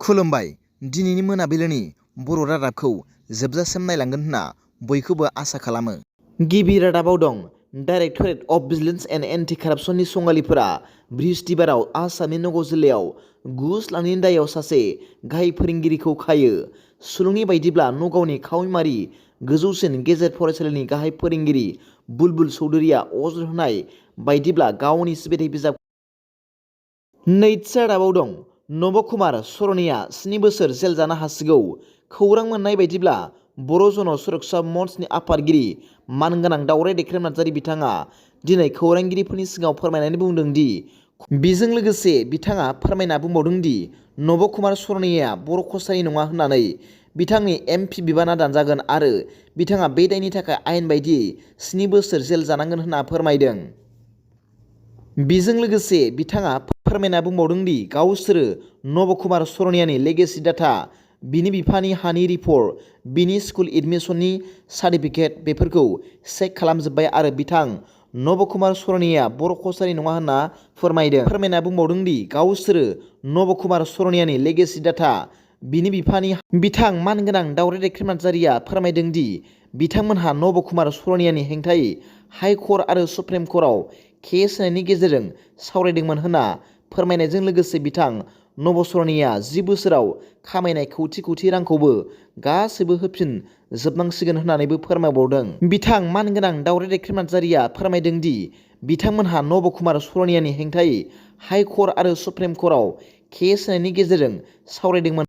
खुलुमबाय। दिनैनि मोनाबिलिनि बर' रादाबखौ जोबजासिम नायलांगोन होनना बयखौबो आसा खालामो। गिबि रादाबाव दं directorate of vigilance and anti कारापसननि संगालिफोरा बृहस्पतिबाराव आसामनि नगाव जिल्लायाव घुस लानायनि दायाव सासे गाहाय फोरोंगिरिखौ खायो। सुलुंनि बायदिब्ला नगावनि खावैमारि गोजौसिन गेजेर फरायसालिनि गाहाय फोरोंगिरि बुलबुल चौधुरीया अजद होनाय बायदिब्ला गावनि सिबिथाय बिजाब। नैथि रादाबाव दं नब कुमार सर'निया 7 बोसोर जेल जानो हासिगौ। खौरां मोननाय बायदिब्ला बर' जन सुरक्षा मन्चनि आफादगिरि मानगोनां दावराय देख्रेब नार्जारी बिथाङा दिनै खौरांगिरिफोरनि सिगाङाव फोरमायनानै बुंदों दि बेजों लोगोसे बिथाङा फोरमायना बुंबावदों दि नब कुमार सर'नियाया बर' कसारि नङा होननानै बिथांनि MP बिबाना दानजागोन आरो बिथाङा बे दायनि थाखाय आयेन बायदियै 7 बोसोर जेल जानांगोन होनना फोरमायदों। बेजों लोगोसे बिथाङा फोरमायना बुंबावदों दि गावसोरो नब कुमार सर'नियानि लेगेसि डाटा, बिनि बिफानि हानि रिपर्ट, बिनि स्कुल एडमिशननि सार्टिफिकेट बेफोरखौ चेक खालामजोब्बाय आरो बिथां नब कुमार सर'नियाया बर' कसारि नङा होनना फोरमायदों। फोरमायना बुंबावदों दि गावसोरो नब कुमार सर'नियानि लेगेसि डाटा, बिनि बिफानि बिथां मानगोनां दावराय देख्रेब नार्जारीया फोरमायदों दि बिथांमोनहा नब कुमार सर'नियानि हेंथायै हाइ कर्ट आरो सुप्रिम कर्टआव केस होनायनि गेजेरजों सावरायदोंमोन होनना फोरमायनायजों लोगोसे बिथां नब सर'नियाया 10 बोसोराव खामायनाय कौटि रांखौबो गासैबो होफिन जोबनांसिगोन होननानैबो फोरमायबावदों। बिथां मानगोनां दावराय देख्रेब नार्जारीया फोरमायदों दि बिथांमोनहा नब कुमार सर'नियानि हेंथायै हाइ कर्ट आरो सुप्रिम कर्टआव केस होनायनि गेजेरजों सावरायदोंमोन।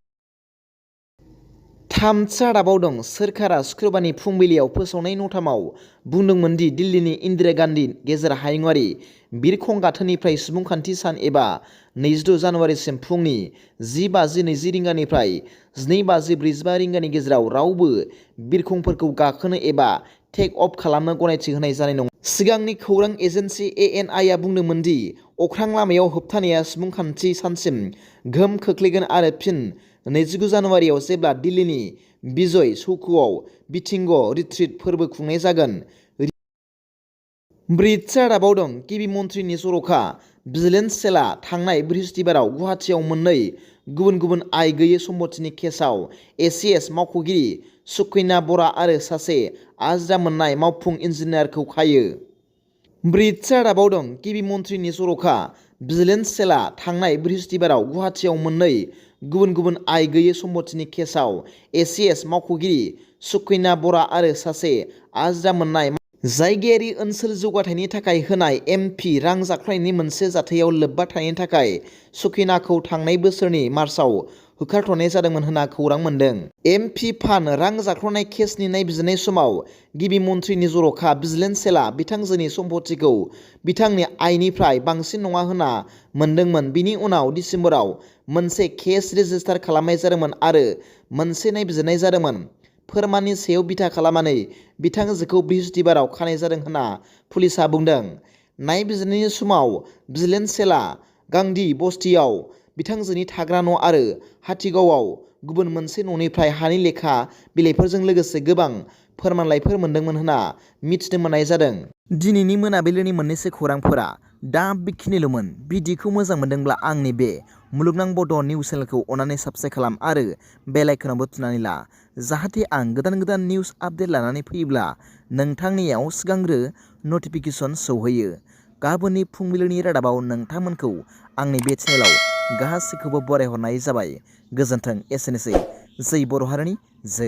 थामथि रादाबाव दं सोरखारा शुक्रबारनि फुंबिलियाव फोसावनाय नथामाव बुंदोंमोन दि दिल्लीनि इन्दिरा गान्धी गेजेर हायुंआरि बिरखं गाथोननिफ्राय सुबुंखान्थि सान एबा 26 जानुवारिसिम फुंनि 10:50-20 रिंगानिफ्राय 12:45 रिंगानि गेजेराव रावबो बिरखंफोरखौ गाखोनो एबा टेक अफ खालामनो गनायथि होनाय जानाय नङा। सिगांनि खौरां एजेन्सि ANI आ बुंदोंमोन दि अख्रां लामायाव होबथानाया सुबुंखान्थि सानसिम गोहोम खोख्लैगोन आरो फिन 29 जानुवारियाव जेब्ला दिल्लीनि विजय चौकआव बिथिंग' रिट्रिट फोरबो खुंनाय जागोन। ब्रैथि रादाबाव दं गिबि मन्थ्रिनि जर'खा भिजिलेन्स सेलआ थांनाय बृहस्पतिबाराव गुवाहाटीआव मोननै गुबुन गुबुन आय गैयै सम्पथिनि केसआव ACS मावख'गिरि सुकैना बरा आरो सासे आजिरा मोननाय मावफुं इन्जिनियारखौ खायो। ब्रैथि रादाबाव दं गिबि मन्थ्रिनि जर'खा भिजिलेन्स सेलआ थांनाय बृहस्पतिबाराव गुवाहाटीआव मोननै गुबुन गुबुन आय गैयै सम्पथिनि केसआव ACS मावख'गिरि सुकैना बरा आरो सासे आजिरा मोननाय जायगायारि ओनसोल जौगाथायनि थाखाय होनाय MP रां जाख्ल'नायनि मोनसे जाथायाव लोब्बा थानायनि थाखाय सुकैनाखौ थांनाय बोसोरनि मार्चआव होखारथ'नाय जादोंमोन होनना खौरां मोन्दों। MP फान्ड रां जाख्ल'नाय केसनि नायबिजिरनाय समाव गिबि मन्थ्रिनि जर'खा भिजिलेन्स सेलआ बिथांजोनि सम्पथिखौ बिथांनि आयनिफ्राय बांसिन नङा होनना मोनदोंमोन। बिनि उनाव दिसेम्बराव मोनसे केस रेजिस्टार खालामनाय जादोंमोन आरो मोनसे नायबिजिरनाय जादोंमोन। फोरमाननि सायाव बिथा खालामनानै बिथांजोखौ बृहस्पतिबाराव खानाय जादों होनना पुलिसआ बुंदों। नायबिजिरनायनि समाव भिजिलेन्स सेलआ गांधी बस्तियाव बिथांजोनि थाग्रा न' आरो हाथिगावआव गुबुन मोनसे न'निफ्राय हानि लेखा बिलाइफोरजों लोगोसे गोबां फोरमानलाइफोर मोनदोंमोन होनना मिथिनो मोननाय जादों। दिनैनि मोनाबिलिनि मोननैसो खौरांफोरा दा बेखिनिल'मोन। भिडिअखौ मोजां मोनदोंब्ला आंनि बे मुलुगनां बड' निउस चेनेलखौ अननानै साबस्क्राइब खालाम आरो बेल आइकनावबो थुनानै ला, जाहाथे आं गोदान गोदान निउस आपडेट लानानै फैयोब्ला नोंथांनियाव सिगांग्रो नटिफिकेसन सौहैयो। गाबोननि फुंबिलिनि रादाबाव नोंथांमोनखौ आंनि बे चेनेलाव गासैखौबो बरायहरनाय जाबाय। गोजोन्थों। एसेनोसै। जै बर' हारिनि जै।